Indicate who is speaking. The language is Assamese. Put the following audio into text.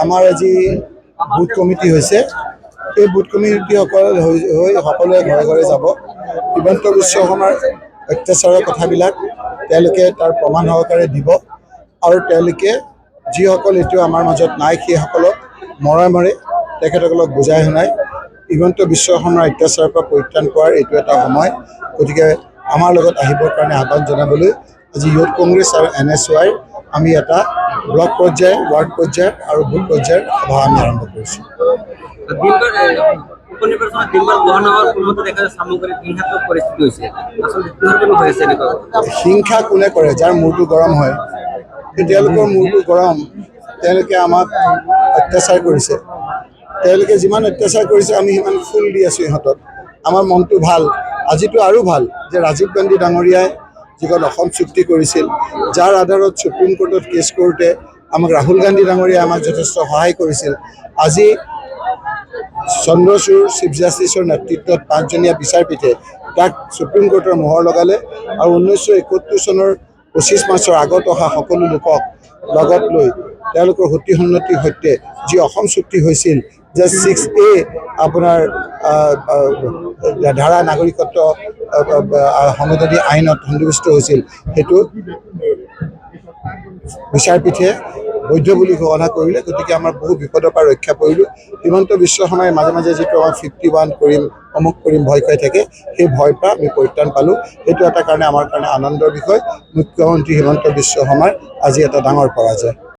Speaker 1: আমাৰ আজি বুথ কমিটি হৈছে। এই বুথ কমিটিসকল হৈ হৈ সকলোৱে ঘৰে ঘৰে যাব। হিমন্ত বিশ্ব শৰ্মাৰ অত্যাচাৰৰ কথাবিলাক তেওঁলোকে তাৰ প্ৰমাণ সহকাৰে দিব আৰু তেওঁলোকে যিসকল এতিয়াও আমাৰ মাজত নাই, সেইসকলক মৰমেৰে তেখেতসকলক বুজাই শুনাই হিমন্ত বিশ্ব শৰ্মাৰ অত্যাচাৰৰ পৰা পৰিত্ৰাণ পোৱাৰ এইটো এটা সময়। গতিকে আমাৰ লগত আহিবৰ কাৰণে আহ্বান জনাবলৈ আজি ইউথ কংগ্ৰেছ আৰু এনএছৱাইৰ আমি এটা ব্লক পৰ্যায়, ৱাৰ্ড পৰ্যায় আৰু বুথ পৰ্যায়ৰ সভা আমি আৰম্ভ কৰিছোঁ।
Speaker 2: দিনভৰ উপ-নিৰ্বাচনত দিনভৰ মহানগৰ মধ্যে দেখা যায় সামগ্ৰিক হিংসাত্মক পৰিস্থিতি হৈছে। আচলতে কিহৰ কাৰণে হৈ আছে এনেকুৱা?
Speaker 1: হিংসা কোনে কৰে? যাৰ মূৰটো গৰম হয়। কিন্তু তেওঁলোকৰ মূৰটো গৰম, তেওঁলোকে আমাক অত্যাচাৰ কৰিছে। তেওঁলোকে যিমান অত্যাচাৰ কৰিছে, আমি সিমান ফুল দি আছোঁ ইহঁতক। আমাৰ মনটো ভাল, আজিতো আৰু ভাল যে ৰাজীৱ গান্ধী ডাঙৰীয়াই যিখন অসম চুক্তি কৰিছিল, যাৰ আধাৰত ছুপ্ৰিম কোৰ্টত কেছ কৰোঁতে আমাক ৰাহুল গান্ধী ডাঙৰীয়াই আমাক যথেষ্ট সহায় কৰিছিল, আজি চন্দ্ৰচূড় চিফ জাষ্টিছৰ নেতৃত্বত পাঁচজনীয়া বিচাৰপীঠে তাক ছুপ্ৰিম কোৰ্টৰ মোহৰ লগালে আৰু 1971 চনৰ 25 মাৰ্চৰ আগত অহা সকলো লোকক লগত লৈ তেওঁলোকৰ সতি সন্নতিৰ সৈতে যি অসম চুক্তি হৈছিল যে 6এ আপোনাৰ আহ, আহ, ধাৰা নাগৰিকত্ব সংশোধনী আইনত সন্নিৱিষ্ট হৈছিল, সেইটো বিচাৰপীঠে বৈধ বুলি ঘোষণা কৰিলে। গতিকে আমাৰ বহু বিপদৰ পৰা ৰক্ষা পৰিলোঁ। হিমন্ত বিশ্ব শৰ্মাই মাজে মাজে যিটো আমাৰ 51 কৰিম, অমুক কৰিম ভয় খুৱাই থাকে, সেই ভয়ৰ পৰা আমি পৰিত্ৰাণ পালোঁ। সেইটো এটা কাৰণে আমাৰ কাৰণে আনন্দৰ বিষয়। মুখ্যমন্ত্ৰী হিমন্ত বিশ্ব শৰ্মাৰ আজি এটা ডাঙৰ পৰাজয়।